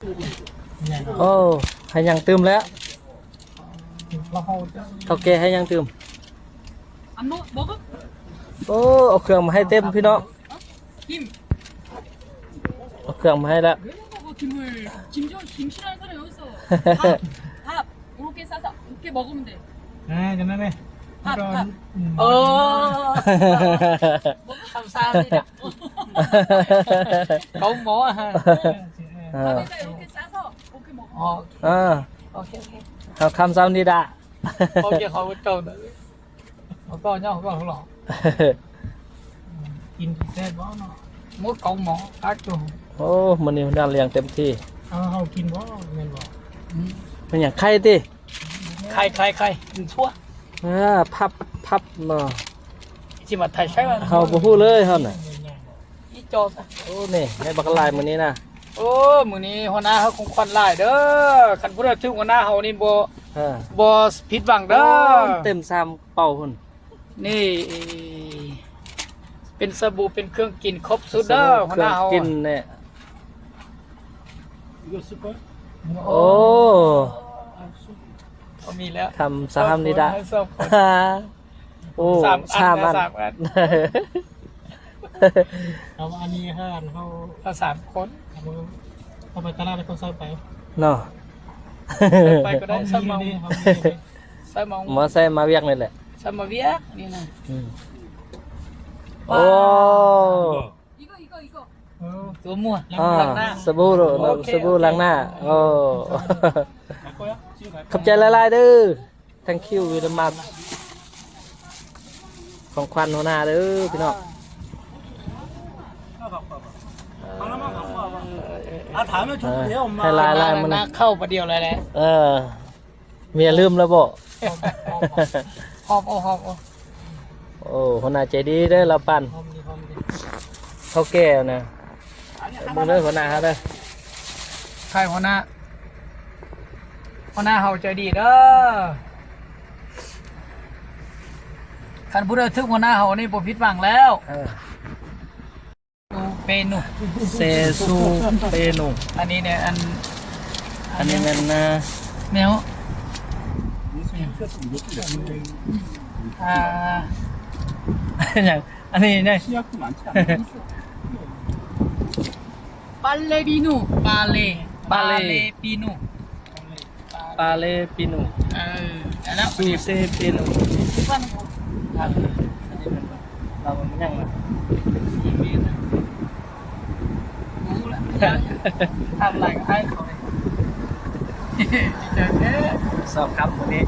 ໂອ້ ໃຫ້ຫຍັງຕື່ມແລ້ວ. ເຖົ້າແກ່ໃຫ້ຫຍັງຕື່ມ. 안 먹, 먹어? ໂອ້ ເອົາເຄື່ອງມາໃຫ້ເຕັມພີ່ນ້ອງ. 어? 김. ເອົາເຄື່ອງມາໃຫ້ແລ້ວ. 왜 안 먹어, 김을. 김, 김 싫어하는 사람이 어딨어. 밥, 밥. 요렇게 싸서, 요렇게 먹으면 돼. 네, 그다음에 밥, 이런, 밥. 음, 어. 감사합니다. 고마워. 어. 밥에다 이렇게 싸서 이렇게 먹어. 어. 어. 오케이, 오케이. 어, 감사합니다. 거기에 가고 있다고. ເຂົາກໍເຫຍາະເຂົາກໍຫົວເລາະ. ກິນແຊບບໍ່ເນາະ? ໝົດເກົ້າໝໍ້ ຄັກຢູ່. ໂອ້ ມື້ນີ້ງານລ້ຽງເຕັມທີ່. ເອົາ ເຮົາກິນບໍ່ ແມ່ນບໍ່? ອືມ ແມ່ນຫຍັງ ໄຂ່ຕິ? ໄຂ່ ໄຂ່ ໄຂ່ ກິນຊົ່ວ. ເອີ ພັບ ພັບເນາະ. ຊິມາໄທໃສ່ວ່າ ເຮົາບໍ່ຮູ້ເລີຍເຮົານະ. ອີ່ຈໍ້ຊະ. ໂອ້ ນີ້ ໄດ້ບັກຫຼາຍມື້ນີ້ນະ. ໂອ້ ມື້ນີ້ຫົວໜ້າເຮົາຂອງຂວັນຫຼາຍເດີ້. ຄັນຜູ້ໃດຖືກຫົວໜ້າເຮົານີ້ບໍ່ ເອີ ບໍ່ຜິດຫວັງເດີ້. ໂອ້ ເຕັມສາມເປົາພຸ້ນ. ນີ້ເປັນສະບູ ເປັນເຄື່ອງກິນຄົບຊຸດເດີ້ ສະບູ ຫົວໜ້າເຮົາ. ເຄື່ອງກິນແນ່. ໂອ້ ເຮົາມີແລ້ວ. 감사합니다. ໂອ້ ສາມອັນ ສາມອັນ ສາມອັນ. ເອົາອັນນີ້ ຫ້າອັນ ເຮົາ ເອົາສາມຄົນ. ເອົາໄປຕະຫຼາດ ໃຫ້ເຂົາໃສ່ໄປເນາະ. ໃສ່ໄປກໍໄດ້. ເຮົາມີ ໃສ່ເມົາ ນີ້ ເຮົາມີ ໃສ່ເມົາ ມາໃສ່ມາວຽກນີ້ແຫຼະ. ໃສ່ມາວຽກນີ້ນະ. ອືມ ໂອ້ 이거, 이거, 이거. ເອີ ຕົວມົວ ອ່າ ລ້າງໜ້າ ສະບູ ໂອເຄ ສະບູ ໂອເຄ ລ້າງໜ້າ. ໂອ້ ຂອບໃຈຫຼາຍໆເດີ້. Thank you very much. ຂອງຂວັນຫົວໜ້າເດີ້ພີ່ນ້ອງ. 아, 다음에 줘도 돼요, ເອີ 엄마. ໃຫ້ຫຼາຍໆ ມື້ນີ້ ເຂົ້າປະດຽວເລີຍແຫຼະ. ເອີ ເມຍລືມແລ້ວບໍ? ຫອມ ຫອມ ຫອມ ຫອມ. ໂອ້ ຫົວໜ້າໃຈດີເດີ້ ລາວປັ້ນ. ຫອມດີ ຫອມດີ. ເຖົ້າແກ່ນະ. ເບິ່ງເດີ້ ຫົວໜ້າເຮົາເດີ້. ໃຄຫົວໜ້າ ຫົວໜ້າເຮົາໃຈດີເດີ້. ຄັນຜູ້ໃດຖືກຫົວໜ້າເຮົານີ້ບໍ່ຜິດຫວັງແລ້ວ. ເອີ ເປນູ ເຊຊູເປນູ. ອັນນີ້ແນ່ ອັນ ອັນນີ້ແມ່ນ ແມ່ນ ແມວ ອ່າ ຫຍັງ? ອັນນີ້ແນ່ 시약도 많지 않아요? ປາເລປີນູ ປາເລ ປາເລ ປາເລປີນູ ປາເລປີນູ. ເອີ ອັນນັ້ນ ຊູເຊເປນູ. ເອີ ອັນນີ້ແມ່ນ ລາວມັນຍັງນະ ອີເມນນະ. ຮູ້ລະ ທາງຫຼາຍກໍອ້າຍເຂົາເດ້ ດີໃຈແທ້. ສອງຄຳມື້ນີ້